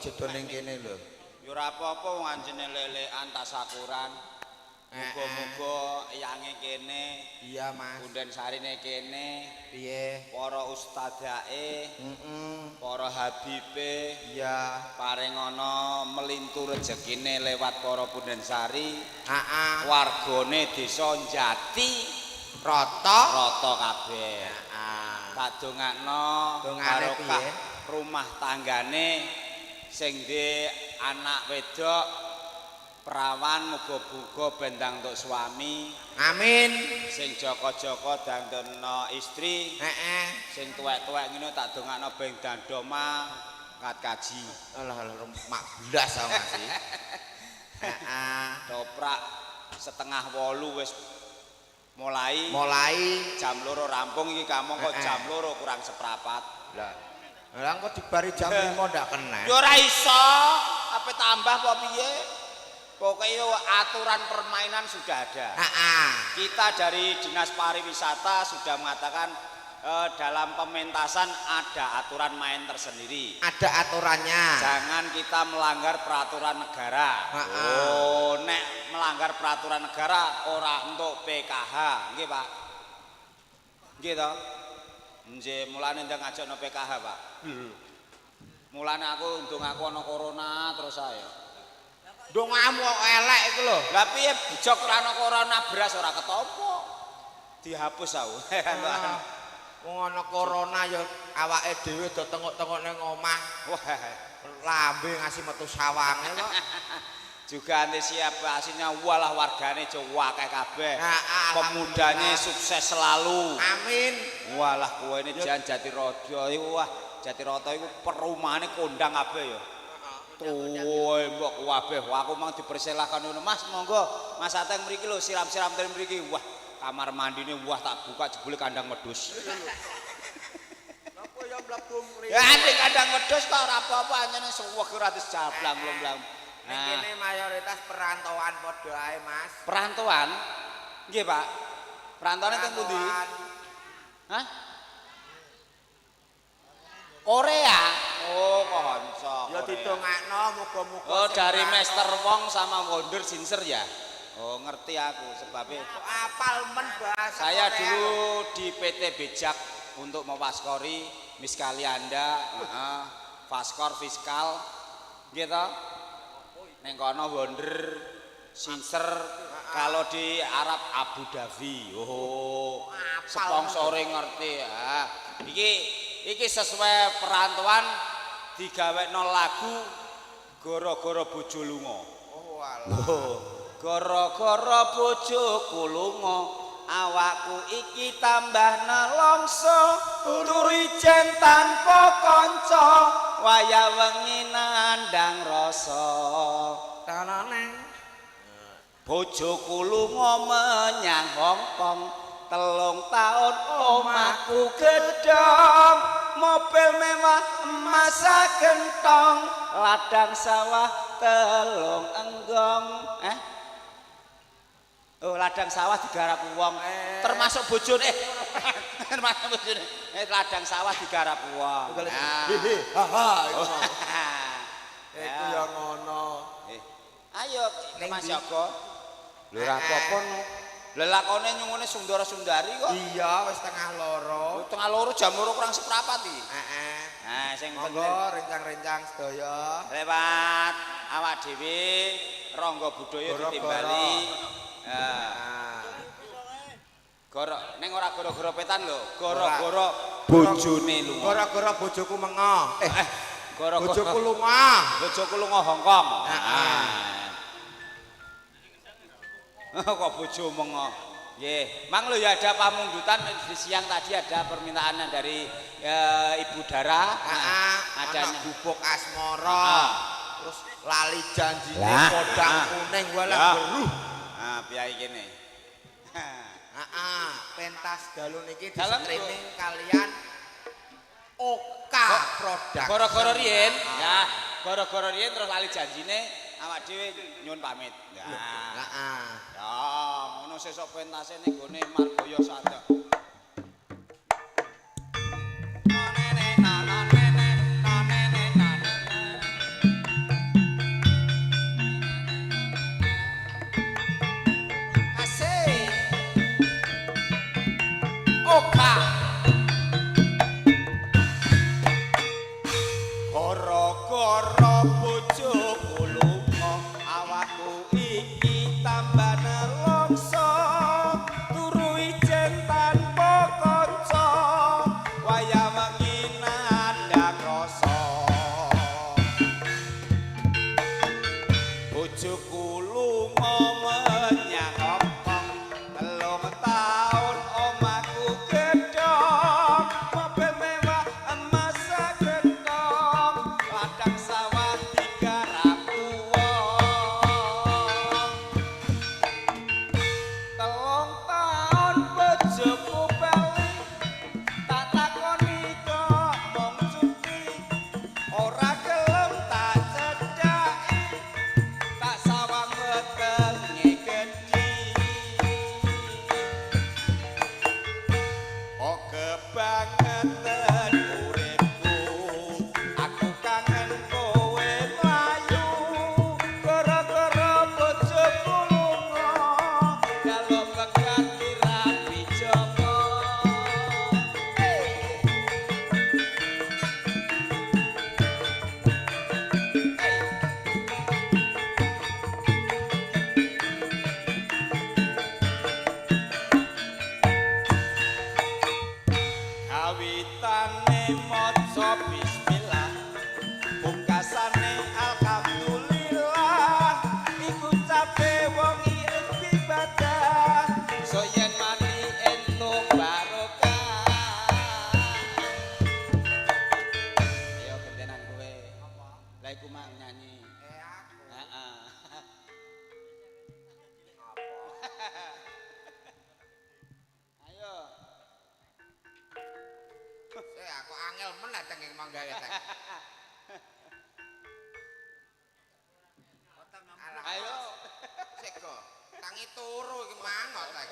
jeda ning kene lho. Ya ora apa-apa wong anjene lelekan tasakuran. Muga-muga eyange kene, Iya, Mas. punden sarine kene, Piye? para ustadake, para habibe, Iya. paring ana melintu rejekine lewat para punden sari, Heeh. wargane desa Jati Rata. rata kabeh. Heeh. Tak dongakno Dongane barokah piye? rumah tanggane sing dhe anak wedok perawan muga-muga bendang untuk suami, Amin. sing jaka-jaka dandono istri, Heeh. sing tuwek-tuwek ngene tak dongakno ben dandoma kat kaji. Alah alah mak blas aku ngasih. Heeh. Toprak 7.30 wis mulai, Mulai jam 2 rampung iki kamangka jam 2 kurang seprapat. Lah. Lah engko dibari jam 5 ndak kena. Ya ora iso, ape tambah apa piye? Pokoke aturan permainan sudah ada. Heeh. Kita dari Dinas Pariwisata sudah mengatakan dalam pementasan ada aturan main tersendiri. Ada aturannya. Jangan kita melanggar peraturan negara. Ha-ha. Oh, nek melanggar peraturan negara ora entuk PKH, nggih, Pak? Nggih to? Nggih, mulane ndang ngajokno PKH, Pak. Mulane aku ndung aku ana corona terus ayo. Ndongamu kok elek iku lho. Lah piye bejok ora ana corona beras ora ketompo. Dihapus aku. Wong ana corona ya awake dhewe do tengok-tengok ning omah. Wah. Lambe ngasih metu sawange kok. Juga antisipasinya walah wargane jo akeh kabeh. Heeh, Pemudanya sukses selalu. Amin. Walah kowe ini jan Jatirojo iku wah Jatiroto iku perumahane kondang kabeh ya. Tuwe mbok kabeh. Wah aku mang dipersilahkan ngono. Mas monggo Mas Ateng mriki lho siram-siram ten mriki. Wah kamar mandine wah tak buka jebule kandang wedhus. Napa ya mlebu mriki? Ya ning kandang wedhus kok ora apa-apa anjene suweg ora disjablang-blang. Ning kene mayoritas perantauan padha ae, Mas. Perantauan? Nggih, Pak. Perantauane teng pundi? Perantauan. Hah? Korea. Oh, kanca. Ya Korea. didongakno muga-muga. Oh, sing dari perantau- Master Wong sama Wonder Sinser ya? Oh, ngerti aku sebabnya. Kok apal men bahasa Saya Korea dulu di PT Bejak untuk mewaskori Miss Kalianda, heeh, Vaskor fiskal, gitu. Neng kono Wonder Sinser, kalau di Arab Abu Dhabi. Oh, Apal. sponsore ngerti. Ah, iki iki sesuai perantauan digawekno lagu gara-gara bojo lunga. Oh, alah. Gara-gara bojoku lunga, awakku iki tambah nelongso, turu ijen tanpa kanca, wayah wengi nandang rasa. Tanane. Bojoku lunga menyang Hong Kong, 3 tahun omahku gedhong, mobil mewah emas gentong, ladang sawah 3 enggong. Oh, ladang sawah digarap wong, termasuk bojone. Termasuk bojone. Ladang sawah digarap wong. Nah. Hehe, ha ha iku. Oh. Iku ya ngono. Ayo Ning Mas ndi? Yoga. Lho ora apa-apa no. Lah lakone nyungune sundara-sundari kok. Iya, wis 1:30. 1:30 jam 2 kurang seprapat iki. Heeh. Nah, sing Monggo penting rencang-rencang sedaya. lewat awak dhewe rangga budaya Gara-gara. ditimbali. Nah, Nah. goro ning ora gara-gara petan lho, gara-gara bojone lunga. Gara-gara bojoku mengo. Gara-gara Bojoku lunga. Bojoku lunga Hongkong. Heeh. Ah. Kok bojo mengo. Nggih, mang lho ya ada pamundutan di siang tadi ada permintaan dari Ibu Dara. Heeh, Adanya ana gubuk asmara. Ah. Terus lali janjine Lah. podang Ah. kuning walah Lah. geruh. Ah, piye kene. Heeh, pentas dalu niki di Dalam, streaming kalian Oka Production. Gara-gara riyen, ya, gara-gara riyen terus lali janjine awak dhewe nyuwun pamit. Ya. Heeh. Ya, ngono sesuk pentase ning gone Margoyo Sadok. Moga. Gara-gara bojoku lunga, awakku iki tambah nelongso, turu ijen tanpa kanca, wayah wengi nandhang rasa. Bojoku lunga menyang Hongkong, 3 taun omahku gedhong, mobil mewah emas sagendhong, ladang sawah digarap wong. 3 taun bojoku bali, tak takoni kok mung cuti, ora gelem tak cedhaki, tak sawang wetenge gedhi. Kok kebangetan uripku, aku kangen kowe mlayu, gara-gara bojoku lunga, jaluk pegat dirabi Joko. Hey. Hey. Kawitane maca bismillah, pungkasane alhamdulillah, iku cape wong ibadah, so yen mati entuk barokah. Ayo gentenan kowe. Lah iku mang nyanyi. Eh aku. Heeh. Apa? Ayo. Sik aku angel men lek teng manggawe teng. Alah. Ayo. Sik go. Tangi turu iki mang kok teng.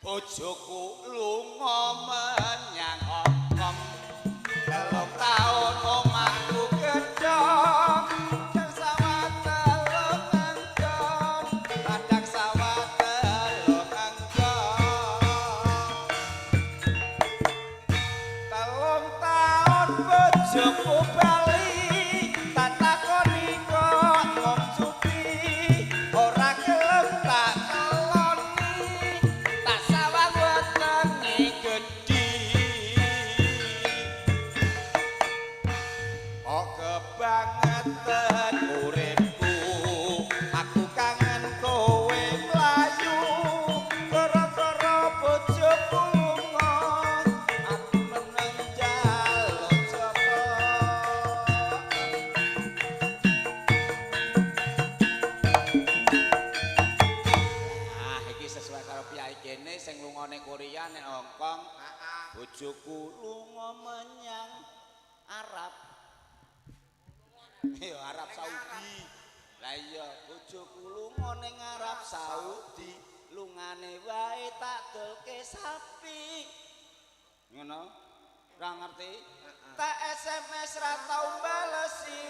Bojoku lunga menyang Hongkong, 3 taun omahku gedhong, ladang sawah 3 enggon, ladang sawah 3 enggon. 3 taun bojoku bali, tak takoni kok mung cuti, ora gelem tak keloni, tak sawang wetenge gedhi. Kok kebangetan uripku, aku kangen kowe mlayu, gara-gara bojoku lunga, aku meneng njaluk Joko. Ah, iki sesuai karo piyai kene sing lunga ning Korea ning Hongkong. Heeh. Bojoku lunga menyang Arab. Iya, Arab Saudi. Lah iya, bojoku lunga ning Arab Saudi, lungane wae tak dolke sapi. Ngono? Ora ngerti? Tak SMS ra tau balesi,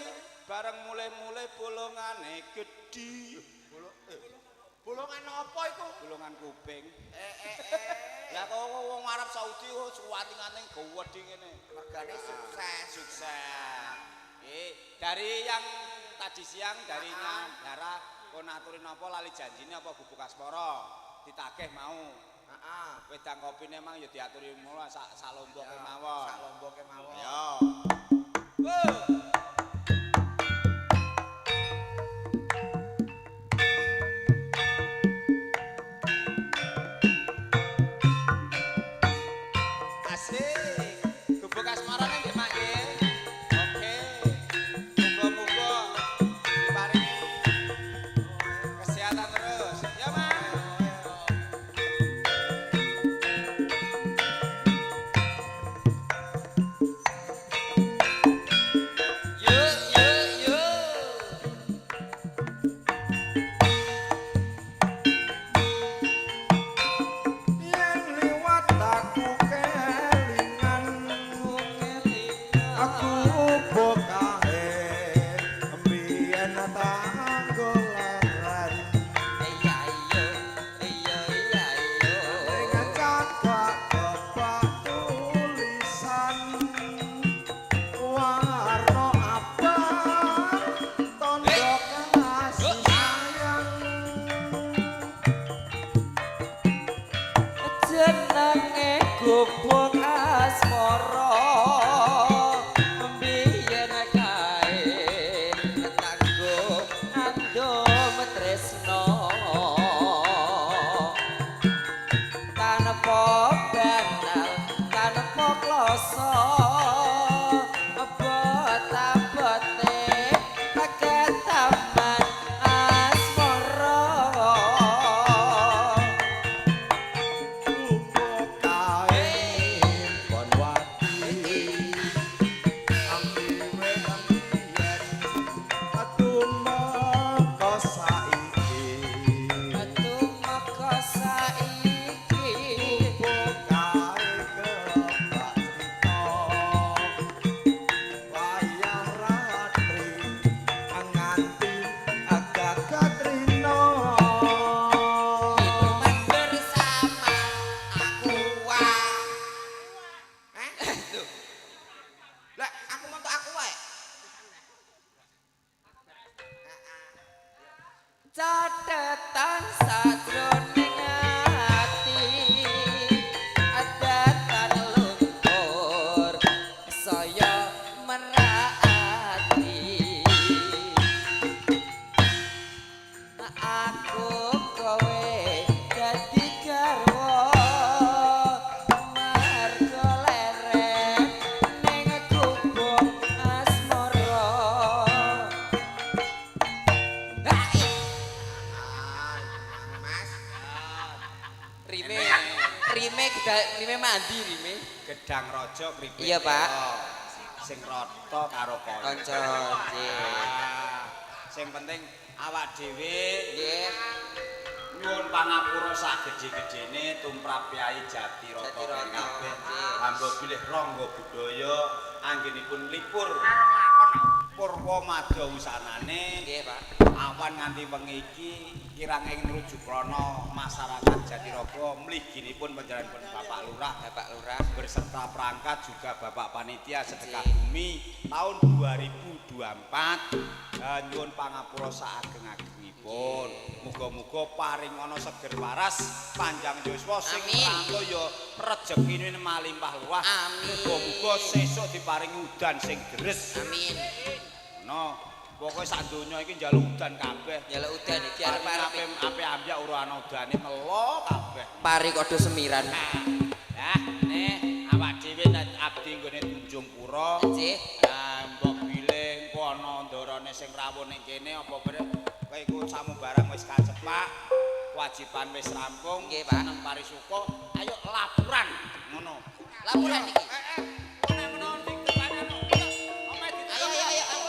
bareng mulih-mulih bolongane gedhi. Bolongan apa iku? Bolongan kuping. Eh eh eh. Lah kok wong Arab Saudi kok suwating-ating gedhi ngene. Mergane sukses. Sukses. Dari yang tadi siang dari Nyandara kon aturin apa lali janjine apa Gubuk Asmara ditagih mau. Heeh. Wedang kopine emang ya diaturi mula sak sak lombok kemawon. Sak lombok kemawon. Ya. Wo. Asik. Gubuk Asmarane nggih, Mak nggih. Oke. Muga-muga diparingi kesehatan terus. Ya, Mak. Jenenge gubuk asmara mbiyen kae tanggo andum tresno tanpa banal tanpa kloso abot-abote ketaman asmara. Kae kon wati ambiwe ambiyen tumeka saiki. Tumeka saiki. Kae kebak crita wayah ratri nganti agak-katrina. Minuman Bersama aku. Eh? Lah, aku mau aku wae. Catetan sajroning ati adatan luntur saya merati aku kowe dadi garwa marga leren ning gubuk asmara. Hai. Mas. Rime, rime, rime mandi rime. Gedang raja kripik. Iya, Pak. Sing rata karo kanca. Kanca, nggih. Ah, sing penting awak dhewe Nggih. nyuwun pangapura sak gedhe-gedhene tumrap Kyai Jatiroto Jatiroto, kabeh. nggih. Hamba bilih rangga budaya anggenipun lipur purwa madya wusanane. Nggih, Pak. Awan nganti wengi iki kirang ing Rujukrana masyarakat Jatirogo mliginipun panjenenganipun Bapak Lurah Bapak Lurah berserta perangkat juga Bapak Panitia Sedekah Nggih. Bumi tahun 2024, nyuwun pangapura saageng-agengipun. Muga-muga paring ana seger waras, panjang yuswa sing Amin. pranto ya rejekine malimpah luah. Amin. Muga-muga sesuk diparingi udan sing deres. Amin. No, pokoke sak donya iki njaluk udan kabeh. Njaluk udan iki arep-arep Ape ape ambyak ora ana udane melo kabeh. Pari kodho semiran. Lah, nek awak dhewe nek abdi nggone Tunjung Pura, Nggih. nah mbok bile engko ana ndarane sing rawuh ning kene apa bare kowe iku samubarang wis kacepak, kewajiban wis rampung, Nggih, Pak. seneng parisuka, ayo laporan ngono. Laporan iki. Eh, ngono ngono dikepane ngono. Omahe Ayo ayo ayo. Ayo.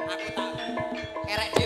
Aku tak Kerek dhewe.